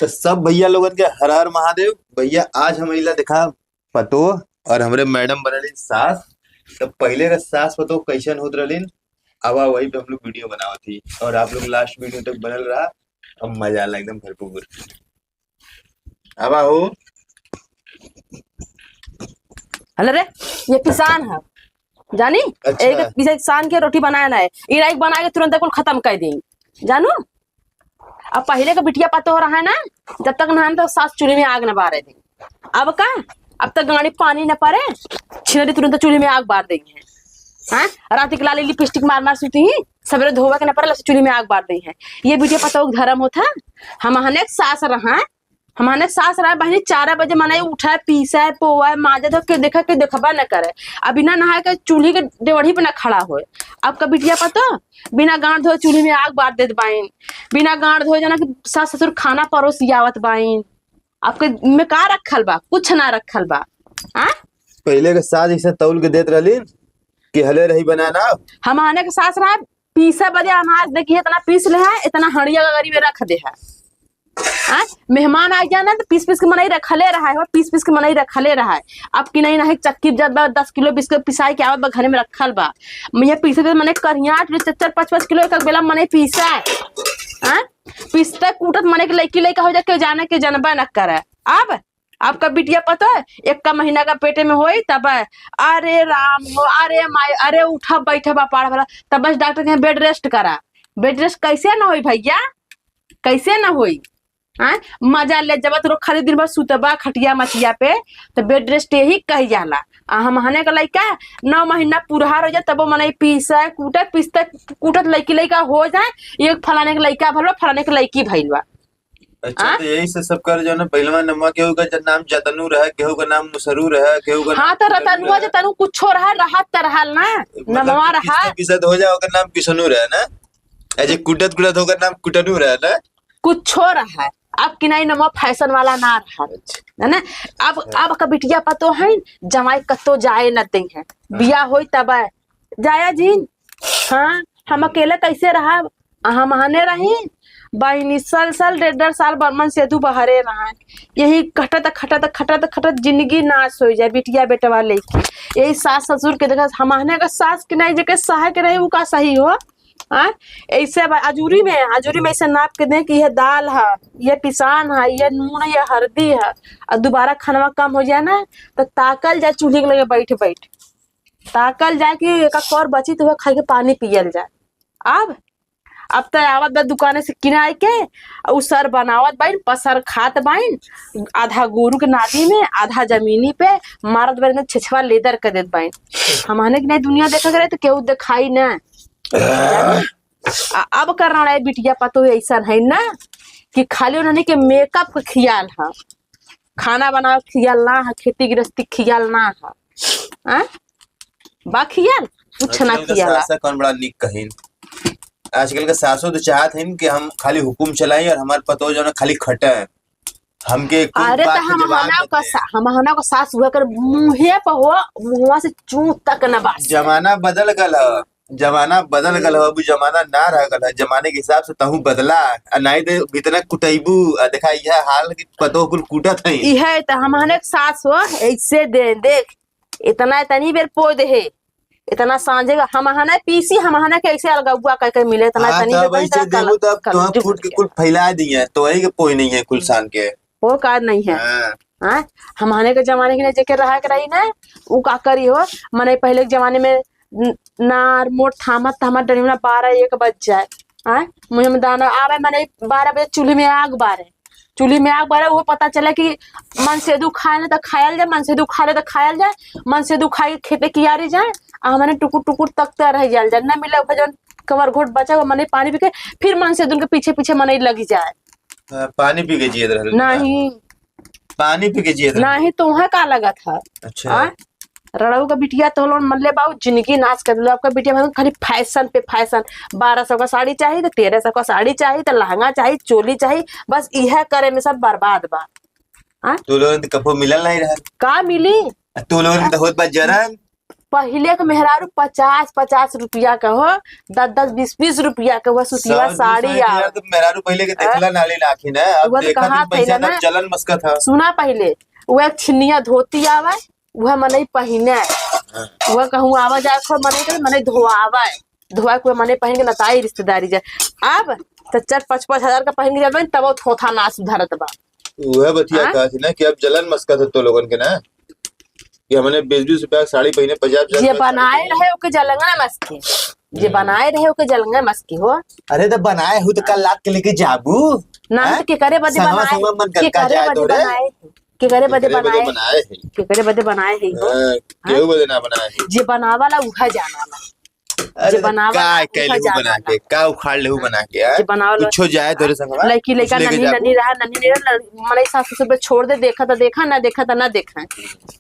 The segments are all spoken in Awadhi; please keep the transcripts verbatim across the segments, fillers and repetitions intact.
तो सब भैया लोगन के हर हर महादेव। भैया, आज हम अइला देखा पतोह और हमरे मैडम बनलिन सास। तो पहिले का सास पतोह कैसन होत रहलिन, अब वही पे हम लोग वीडियो बनावत ही और आप लोग लास्ट वीडियो तक बनल रहा। अब मजा आला एकदम भरपूर। अब हो। अरे रे, ये पिसान है, जानी? अच्छा। एक पिसान के रोटी बनाए ना है, इराई बना के तुरंत कुल खत्म कर दी, जानू? अब पहिले के बिटिया पतोह रहे ना, जब तक नहान तो सास चूल्हे में आग न बारे दी। अब का? अब तक गाड़ी पानी न पड़े, छिनरी तुरंत चूल्हे में आग बार देंगे। हाँ, रात के लाली लिपस्टिक मार मार सुती ही, सवेरे धोवे के न पड़े, लस चूल्हे में आग बार देंगे। ये बिटिया पतोह के धर्म होता। हमहने के सास रहा, हमहने के सास रहा बहनी, चार बजे मनई उठे, पीसे, पोवे, माजे, तो के देखा के देखबा न करे। अब बिना नहाए के चूल्ही के डेवढ़ी पे न खड़ा होए। अब का बिटिया पतोह बिना गांड धोए चूल्ही में आग बार देत बाइन, बिना गांड धोए जाना कि सास ससुर खाना परोसी आवत बाइन। आपके में का रखल बा? कुछ ना रखल बा। आ? पहिले के सास जैसे तौल के देत रहलिन कि हले रही बनाना। हमहने के सास रहा, पीसे बदे अनाज देखिए, इतना पीस ले है, इतना हंडिया गगरी में रख दे है। आ? मेहमान आ गया ना, तो पीस पीस के मनई रखले रहा है, पीस पीस के मनई रखले रहा है। अब कि नहीं ना है, चक्की जब बा, दस किलो, बीस किलो पिसाई के आवत बा, घरे में रखल बा। मैं ये पीसे तो मने करिया आठ, चार चार, पाँच पाँच किलो एक एक बेला मने पीसा है। आ? पीसते कूटत मने के लइकी लइका हो जा, केहू जाने के जनबे न करे। अब आपका बिटिया पतोह एक का महीना का पेटे में होई, तब अरे राम हो, अरे माई, अरे उठब बैठब अपार वाला, तब बस डॉक्टर के बेड रेस्ट करा। बेड रेस्ट कैसे न होई भैया, कैसे न होई? हाँ, मजा ले जब तो खाली दिन भर सुतबा खटिया मचिया पे, तो बेड रेस्ट यही कही जाला। आ हमहने का लइका नौ महीना पुरहार हो जाए, तबो मनई पीसे कूटे, पीसते कूटत लइकी लइका हो जाए, एक फलाने के लइका भइल बा, फलाने के लइकी भइल बा। अच्छा, हाँ? तो यही से सब कर जो ना, पहिलवा नमवा केहू का ज-, नाम जतनू रहे, केहू का नाम मुसरू रहे, केहू का हाँ, नाम तो कुटनू रतनुआ रहे। जतनू कुछो रहे, रहत त रहल ना, मतलब नमवा कि रहा। किस्ते पिसत हो जाओ, ओकर नाम किसनू रहे ना, ए जे कुटत कुटत ओकर नाम कुटनू रहे ना। कुछो रहे, अब कि नहीं नमवा फैशन वाला ना रहा, अच्छा। है ना? अब, अच्छा। अब का बिटिया पतोह है, जमाई कत्तो जाए न दे हैं, हाँ। बिया होई तब जाया जी। हाँ, हम अकेले कैसे रहब? हमहने रही बहिनी, साल साल, डेढ़ डेढ़ साल ब-, मनसेधू बहरे रहा। यही खटत, खटत, खटत, खटत जिंदगी नाश हो जाए, बिटिया बेटवा लेके। यही सास ससुर के देखा, हमहने का सास के नहीं, जेके सहे के रही, उ का सही हो? हाँ? ऐसे अब अजूरी में, अजूरी में ऐसे नाप के दें कि यह दाल है, यह पिसान है, यह नून है, यह हरदी है, और दोबारा खानवा कम हो जाए ना, तो ताकल जाए चूल्हे के लगे बैठ बैठ। ताकल जाए कि एक और बची तो वह खाई के पानी पियल जाए। अब, अब त आवत बा दुकाने से किनाई के, उ सर बनावत बाइन, पसर खात बाइन, आधा गोरू के नादी में, आधा जमीनी पे मारत बाइन, छेछवा लेदर कर देत बाइन। हमहने के नहीं दुनिया देखा करे तो केहू देखाई ना। आ, अब का राणा बिटिया पतोह ऐसन है ना कि खाली उन्हने के मेकअप के खियाल है, खाना बनावे के खियाल ना है, खेती गृहस्थी के खियाल ना है। आ? बा खियाल? कुछ ना आजकल के खियाल। सासा कौन बड़ा निक कहिन। आजकल के सासो तो चाहत हन कि हम खाली हुकुम चलाई और हमार पतोह जो ना खाली खटे। हमके कुछ अरे, बात तो के हम जवाब हना मत का दे। सा-, हम हना का सास हुआ कर मुँहे पर हो, मुँहवा से चूं तक न बास। जमाना बदल गल ह, जमाना बदल गल ह, अब जमाना ना रह गल ह। जमाने के हिसाब से तहूँ बदला, आ नाई दे इतना कुटैबू, आ देखा यह हाल कि पतोह कुल कूटत है। इहे त हम हने के सास हो, ऐसे दे, देख, इतना, इतनी बेर पो दे है, इतना सांझे का हम हने पीसी, हम हने कैसे अलगौआ कह के मिले, इतना, हाँ, इतनी तब बेर ऐसे इतना देबू कल-, तब कल-, तुहाँ जुट फूट के गया। कुल फैला दिए, तो वही के कोई नहीं है कुल सान के। वो का नहीं है। हाँ। हाँ, हम हने के जमाने के ना जेके रहा के रही ना, उ का करी हो, मने पहले के जमाने में न-, नार मोट थामत, थामत डरिमना बारह एक बज जाए। हाँ, मुँह में दाना आवे, मने बारह बजे चूल्हे में आग बारे, चूल्हे में आग बारे, वो पता चले कि मनसेधू खाए ना तो खायल जाए, मनसेधू खा ले तो खायल जाए, मनसेधू खाए के खेते कियारी जाए, आ हमने टुकुर टुकुर तकते रह जाल जाए, ना मिले ओकर जौन कवर घोट बचा हुआ, मने पानी पी के फिर मनसेधू के पीछे पीछे मने लगी जाए। हाँ, पानी पी के जियत रहल ना। नहीं। पानी पी के जियत रहल। नहीं, तो वहाँ का लगत है? अच्छा। हाँ? रड़ऊ का बिटिया तो लोन मल्ले बाबू जिंदगी नाश कर दिलो। आपका बिटिया भाई खाली फैशन पे फैशन, बारह सौ का साड़ी चाहिए तो तेरह सौ का साड़ी चाहिए तो लहंगा चाहिए, चोली चाहिए, बस इहे करे में सब बर्बाद बा। हाँ? तू लोगन तो कबो मिलल नहीं रहल। का मिली? आ, तू लोगन तो होत बा जरन। पहिले के मेहरारू पचास पचास रुपया के हो, दस दस बीस बीस रुपया के वह सुतिया साड़ी यार। तो मेहरारू पहिले के देखला नाली लाखी ना, अब देखा तो पैसा ना, जलन मस्कत है। सुना पहिले, वह एक छिनिया धोती आवे, वह मनई पहिने, वह कहूँ आवा जाए खो मनई के, मनई धोआवे, धोआ के मनई पहिन के नताई रिश्तेदारी जाए। अब तो चार पाँच पाँच हजार का पहिन के जाबे, तब वो थोथा ना सुधरत बा। उहे बतिया हाँ? कहत ही ना कि अब जलन मस्कत है तो लोगन के ना, कि हमने बीस बीस रुपया के साड़ी पहिने, पचास पचास जे रुपया के साड़ी बनाए पहिने। रहे ओके जलंगा मस्के, जे हम्म। बनाए रहे ओके जलंगा मस्के हो। अरे तो बनाए हो तो कल लात के लेके जाबू, ना हैं? तो के करे बदे संगवा बनाए, संगवा मन के करका करे जाए बदे तो रे। बनाए, के करे बदे केकरे बदे बनाए, बनाए है? केकरे बदे बनाए है हो? हाँ, हाँ? केहू बदे ना बनाए है। जे बनावाला उहे जानाला। अरे जे तो बनावाला का उहे कैलहू बना जानाला। के, का उखाड़ लेहू बना के, हाँ? जे बनावाला कुछो जाए तोरे संगवा, लड़की कुछ लड़का लेके नन्ही जाबू। नन्ही रहा, नन्ही नन्ही रहा, मनई सास ससुर पे छोड़ दे, देखा तो देखा, ना देखा तो ना देखा।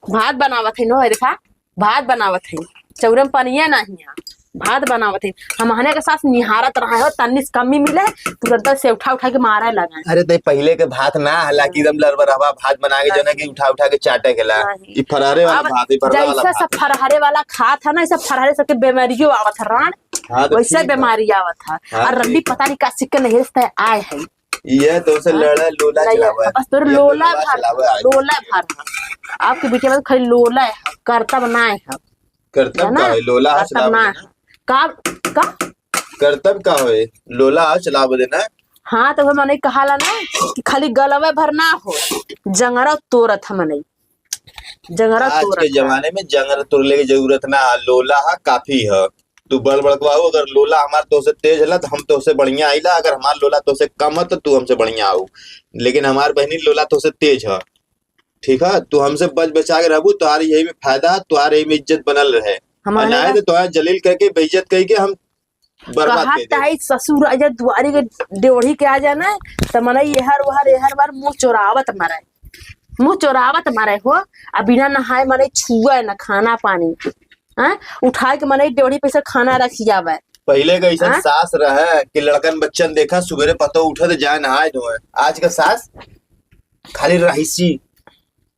भात बनावत है नो, है देखा, भात बनावत है, चौरम पनिया नहीं है, भात बनावत है। हम हने के सास निहारत रहा हो, तन्नी से कमी मिले, तुरंत से उठा उठा के मारे लगा। अरे, ते पहिले के भात ना हला कि एकदम लरबरहवा भात बना के, जो ना कि उठा उठा के चाटे के ला। नहीं। ई फरहरे वाला अब भात, ई फरहरे वाला जैसे भात। सब फरहरे वाला खात है ना, ऐसे फरहरे सबके बीमारियों आवत है, रान। हाँ, तो वैसे ठीक है। बीमारी आवत है। हाँ, और रंडी ठीक है। पता नहीं का सिक्के नहीं रिश्ते आए हैं। ये तो से हाँ? लड़ा लोला नहीं, चलावे। बस तोर ये लोला लोला भर, चलावे आज। लोला भर है। आपके बिटिया में खाली लोला है, करतब ना है। करतब है ना? का है? लोला करतब चलावे ना ना। है। का, का? करतब का होए? लोला चलावे देना। हाँ, तो वो मने कहाला ना कि खाली गलवे भर ना हो, जंगरा तोरत है मने। जंगरा आज तोरत के है। जमाने में जंगरा तोड़ले के जरूरत ना है, लोला है, काफी है। तू बड़ बड़कवाऊ, अगर लोला हमार तोसे तेज हला, तो हम तोसे बढ़िया आइला, अगर हमार लोला तोसे कम है, तो तू हमसे बढ़िया आऊ। लेकिन हमार बहनी लोला तोसे तेज है, ठीक है? तू हमसे बच बचा के रहबू, तोहार यही में फायदा है, तोहार यही में इज्जत बनल रहे। हमारे और ना ना तो तोहार जलील करके, बेइज्जत करके हम बर्बाद कहत कर दे। ताई ससुर आ जाए, दुआरी के ड्योढ़ी के आ जाए ना, त मनई एहर ओहर, एहर ओहर मुँह चोरावत मरे, मुँह चोरावत मरे हो। आ बिना नहाए मनई छुए न खाना पानी, हाँ? उठाए के मनई ड्योढ़ी पे से खाना रखी जावे। पहिले के ऐसन हाँ? सास रहे कि लड़कन बच्चन देखा, सुबेरे पतो उठे त जाए नहाए धोए। आज के सास खाली रहीसी,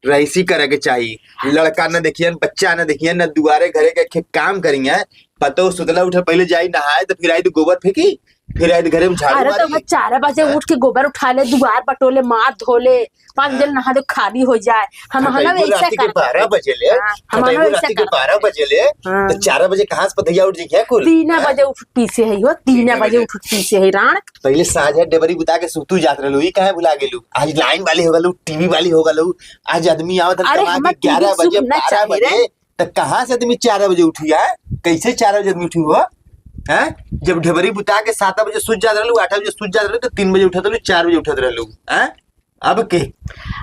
रहीसी करे के चाही। लड़का न देखियन, बच्चा न देखियन, न दुआरे घरे के खे-, काम करियन। पतो सुतला उठे, पहिले जाई नहाए, त फिर आई त गोबर फेंकी, फिर आई त घरे में झाड़ू अरे, तो मारी। वो चार बजे हाँ। उठ के गोबर उठा ले, दुआर पटोले, माथ धोले, पाँच हाँ। दिन नहा दे, खाली हो जाए। हम हाँ, हना कई गो वैसे राती के करता बारह है। बजे ले, हाँ, हम हाँ, कई हना गो वैसे राती के करता बारह है। बजे ले, हाँ। तो चार बजे कहाँ से पतैया उठ जाई क्या कुल? तीन हाँ? बजे उठ पीसे है हो, तीन तीन बजे बजे। उठ पीसे है राण। पहिले साँझे डेबरी बुता के सुतू जात रहलू, ई काहे भुला गेलू? आज लाइन वाली हो गलू, टीवी वाली हो गलू, आज आदमी आवत है अरे, कमा हमार के ग्यारह टीवी सुख बजे, ना बारह चाहे रे। बजे, त कहाँ से आदमी चार बजे उठी है? कैसे चार बजे आदमी उठी हो? हैं? जब ढेबरी बुता के सात बजे सुत जात रहलू, आठ बजे सुत जात रहलू, त तीन बजे उठत रहलू, चार बजे उठत रहलू, हैं? अब के,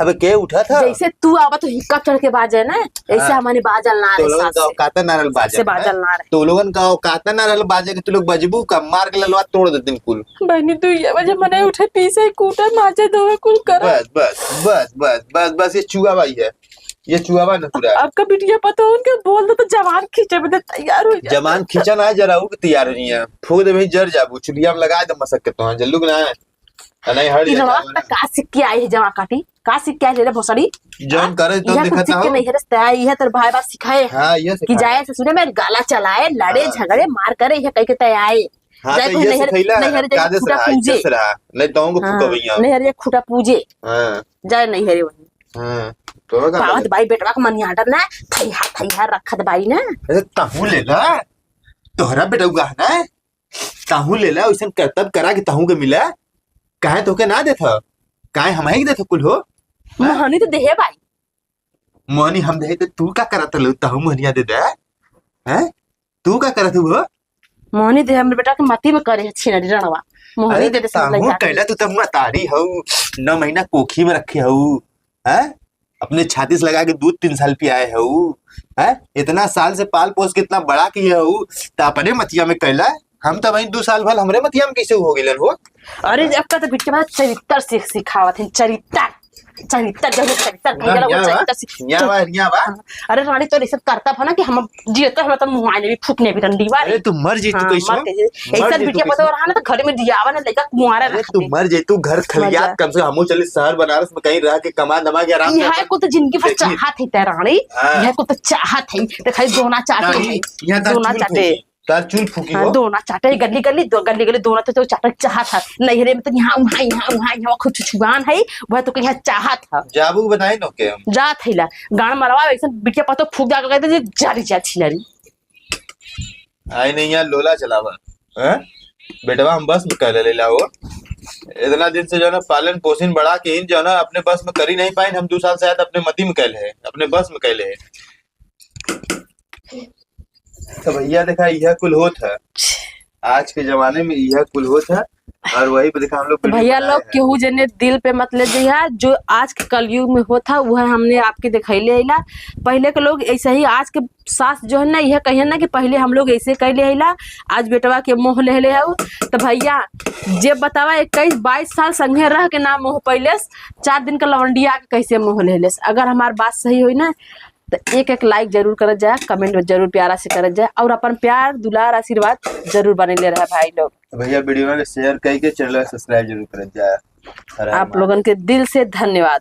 अब के उठत ह? जैसे तू आवत हो हिक्का चढ़ के बाजे ना, ऐसे हाँ। हमारी बाजल ना तो रहे लोगन सास का से। औकात ना रहल बाजे से के, बाजल ना रहे। तो लोगन का औकात ना रहल बाजे के, तू लोग बजबू का, मार के ललवा तोड़ देते कुल। बहनी, दुइया बजे मने उठे, पीसे, कूटे, माजे, धोवे, कुल करे। बस, बस, बस, बस, बस, बस, ये चुआवा ही है, ये चुआवा न पूरा। अब का बिटिया पता उनके बोल दो तो जवान खींचे बदे तैयार हो जाए। जवान खींचा ना जरा, वो तैयार हो जाइए, फूक दे भाई, जर जाबू, चुलिया में लगा दे मसक के तो, हाँ, जल्लू के ना। आ, नहीं, हट ई जा, रवा जाओ ना। त का सीख के आई है जमा काटी? का सीख के आई ले रे भोसड़ी? जौन हाँ? करे, तौन इहे कुछ दिखता सीख के हो। नहीं है, रिश्ता है, इहे तोर भाई बाप सिखाए हैं हाँ, इहे कि सिखाए। जाए ससुरे में गाला चलाए, लड़े, हाँ। झगड़े, मार करे, इहे कह के तय आए। हाँ, जाए तो कोई इहे नैहर, सिखैला है, नैहर जाए कायदे से खूटा रहा, पूजे। इज्जत से रहा, नहीं तो हमको हाँ, फूका भैया। नैहर जाए खूटा पूजे। हाँ। जाए नैहर वही। हाँ, तो का पावत करे? बाई बेटवा के मनियाटर ना, थैहा, थैहा रखत बाई ना। अरे, तहू ले ला, तोहरा बेटवा है ना, ताहू ले ला, ओइसन करतब करा कि ताहू के मिला। काहे तोहके ना देत ह? काहे हमही के देत ह कुल हो? हाँ? मोहनी तो देहे बाई। मोहनी हम देहे त तू का करत रहलू? ताहू मोहनिया दे दे। हैं? तू का करत हू हो? मोहनी देहे हमरे बेटा के मती में करे है छिनरी रणवा। मोहनी अरे दे दे सब ताहू लइका के। कैला तू त मतारी हऊ, नौ महीना कोखी में रखे हऊ। हैं? अपने छाती से लगा के दूध तीन साल पियाए हऊ, हैं? इतना साल से पाल पोस के इतना बड़ा किए हऊ, त अपने मतिया में कैला, हम त वही दो साल भर हमरे मतिया में कैसे हो गइलन हो? अरे, आपका तो बिटिया चरित्र सीख सिखावत है, चरित्र। चरित्र, जरूर चरित्र, पूरा भैया लोग हियाँ बा, चरित्र से हियाँ बा, हियाँ बा। हाँ। अरे रानी, तो ऐसा करता था ना कि हम जिए तो हम तो मुँह आने भी फूकने भी डंडी बा। अरे तू मर जइतू हाँ, कैसो? मर के जे-, मर ऐसा जइतू बिटिया कैसो? पता रहा ना तो घर में दियावा ना लइका कुंवारा अरे रख तू दे। मर जइतू, घर खलियात, मजा। कम से कम हमहू चली शहर बनारस में कहीं रह के कमा दमा के आराम से यह अपन कुछ जिंदगी भर देखी। चाहत है तेरा रानी, हाँ। यह कुछ चाहत है। देखाई दोना चाटे नहीं, है, यहाँ तार दोना चूल चाटे। फूकी, तार चूल फूकी हाँ, हो। दोना चाटे, गली गली, दो गली गली दोना तो, तो चाटे चाहत है। नैहरे में तो यहाँ उहाँ, यहाँ उहाँ, यहाँ कुछ छुआन है, वह तो कहीं चाहत है। जाबू के बताई न के हम। जात है ला, गान मरवा वैसे बिटिया पतो फूक जा के कहते जे जारी जा छिनरी। आई नहीं यहाँ लोला चलावा, हैं? बेटवा हम बस में कह ले ला हो। इतना दिन से जो है ना पालन पोषण बढ़ा के इन जो है ना अपने बस में करी नहीं पाइन, हम दो साल से आए तो अपने मती में कह ले, अपने बस में कह ले। तो भैया देखा यह कुल होत है, आज के जमाने में यह कुल होत है। और वही पे देखा हम लोग तो video भैया बनाए लोग हैं। केहू जने दिल पे मत ले जइहा, जो आज के कलयुग में होत है वह हमने आपके दिखैले अइला। पहले के लोग ऐसे ही, आज के सास जो है ना यह कहिए ना कि पहले हम लोग ऐसे कैले अइला, आज बेटवा के मोह ले ले हऊ। तो भैया जे बतावा इक्कीस बाईस साल संगे रह के ना मोह पैलेस, चार दिन का लवंडिया के कैसे मोह ले लेस। अगर हमार बात सही होई ना तो एक एक like जरूर करत जाए, comment जरूर प्यारा से करत जाए और अपन प्यार दुलार आशीर्वाद जरूर बने ले रहा भाई लोग। तो भैया video के share करके channel subscribe जरूर करत जाए। हर हर आप महादेव। लोगन के दिल से धन्यवाद।